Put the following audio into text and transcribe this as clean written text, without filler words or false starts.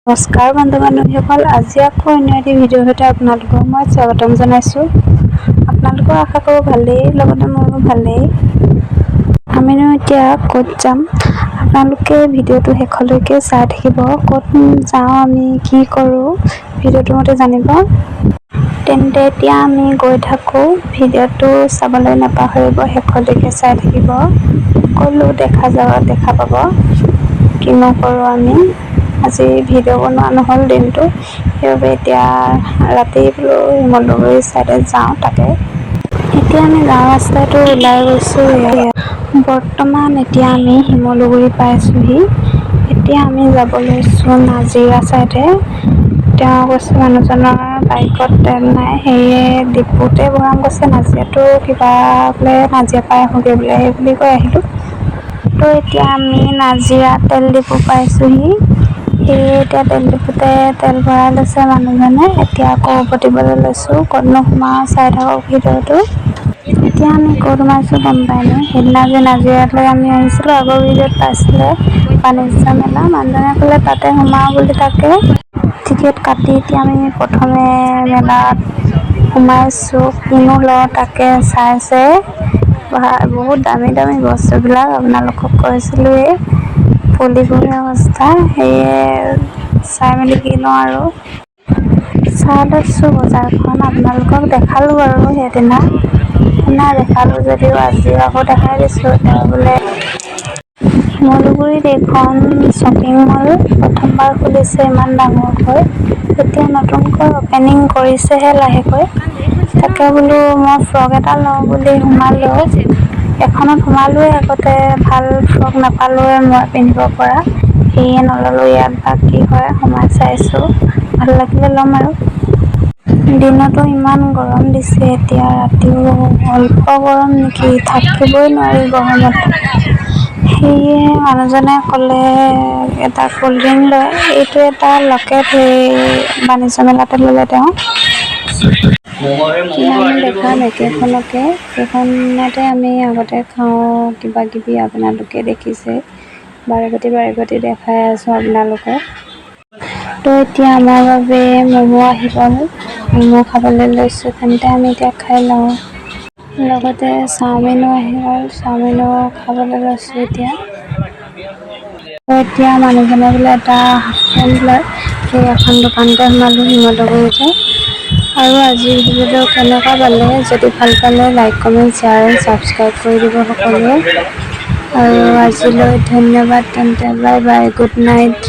নমস্কাৰ বন্ধু বান্ধৱীসকল, আজি আকৌ অন্য এটি ভিডিঅ'ৰ সৈতে আপোনালোকক মই স্বাগতম জনাইছোঁ। আপোনালোকৰ আশা কৰোঁ ভালেই, লগতে মোৰো ভালেই। আমিনো এতিয়া ক'ত যাম? আপোনালোকে ভিডিঅ'টো শেষলৈকে চাই থাকিব। ক'ত যাওঁ আমি, কি কৰোঁ, ভিডিঅ'টোৰ মতে জানিব। তেন্তে এতিয়া আমি গৈ থাকোঁ। ভিডিঅ'টো চাবলৈ নাপাহৰিব, শেষলৈকে চাই থাকিব। সকলো দেখা যাব, দেখা পাব কিনো কৰোঁ আমি। আজি ভিডিঅ' বনোৱা নহ'ল দিনটো, সেইবাবে এতিয়া ৰাতি বোলো শিমলুগুৰি চাইডে যাওঁ। তাকে এতিয়া আমি গাঁৱৰ ৰাস্তাটো ওলাই গৈছোঁ। বৰ্তমান এতিয়া আমি শিমলুগুৰি পাইছোঁহি। এতিয়া আমি যাব লৈছোঁ নাজিৰা চাইডে। তেওঁ কৈছে মানুহজনৰ বাইকত তেল নাই, সেয়ে ডিপুতে ভৰাম কৈছে। নাজিৰাটো কিবা বোলে, নাজিৰা পাই আহোঁগৈ বোলে, সেই বুলি কৈ আহিলোঁ। তো এতিয়া আমি নাজিৰা তেল ডিপু পাইছোঁহি। সেয়ে এতিয়া তেল ডিপুতে তেল ভৰাই লৈছে মানুহজনে। এতিয়া আকৌ উভতিবলৈ লৈছোঁ। ক'তনো সোমাওঁ, চাই থাকক ভিডিঅ'টো। এতিয়া আমি ক'ত সোমাইছোঁ গম পাইনে? সেইদিনা যে নাজিৰালৈ আমি আহিছিলোঁ, আগৰ ভিডিঅ'ত পাইছিলে, বাণিজ্য মেলা। মানুহজনে ক'লে তাতে সোমাওঁ বুলি। তাকে টিকেট কাটি এতিয়া আমি প্ৰথমে মেলাত সোমাইছোঁ। কিনো লওঁ তাকে চাইছে। বহুত দামী দামী বস্তুবিলাক। আপোনালোকক কৈছিলোঁৱেই, পুলিবোৰহে সস্তা। সেয়ে চাই মেলি কি লওঁ আৰু চাই লৈছোঁ বজাৰখন। আপোনালোকক দেখালোঁ বাৰু সেইদিনা। সেইদিনা দেখালোঁ যদিও আজি আকৌ দেখাই দিছোঁ। তেওঁ বোলে শিমলুগুৰিত এইখন শ্বপিং মল প্ৰথমবাৰ খুলিছে ইমান ডাঙৰকৈ। এতিয়া নতুনকৈ অ'পেনিং কৰিছেহে লাহেকৈ। তাকে বোলো মই ফ্ৰক এটা লওঁ বুলি সোমালোঁ। এখনত সোমালোৱে আগতে, ভাল ফ্ৰক নাপালোৱে মই পিন্ধিব পৰা, সেয়ে নল'লোঁ। ইয়াত বা কি হয়, সোমাই চাইছোঁ, ভাল লাগিলে ল'ম। আৰু দিনতো ইমান গৰম দিছে, এতিয়া ৰাতিও অল্প গৰম নেকি? থাকিবই নোৱাৰি গৰমত। সেয়ে মানুহজনে ক'লে এটা ক'ল্ড ড্ৰিংক লয়। এইটো এটা লকেট, সেই বাণিজ্য মেলাতে ল'লে তেওঁ। কিমান দেখাম একেখনকে? সেইখনতে আমি আগতে খাওঁ কিবা কিবি। আপোনালোকে দেখিছে, বাৰে পাতি বাৰে পাতি দেখাই আছোঁ আপোনালোকক। তো এতিয়া আমাৰ বাবে ম'ম' আহি গ'ল। ম'ম' খাবলৈ লৈছোঁ। তেন্তে আমি এতিয়া খাই লওঁ। লগতে চাওমিনো আহি গ'ল, চাওমিনো খাবলৈ লৈছোঁ এতিয়া। তো এতিয়া মানুহজনে বোলে এটা হাফ পেণ্ট লয়। সেই এখন দোকানতে সোমালোঁ শিমলুগুৰিতে। আৰু আজিৰ ভিডিঅ'টো কেনেকুৱা পালে? যদি ভাল পালে like, comment, share and subscribe কৰি দিব সকলোৱে। আৰু আজিলৈ ধন্যবাদ। তেন্তে বাই বাই, গুড নাইট।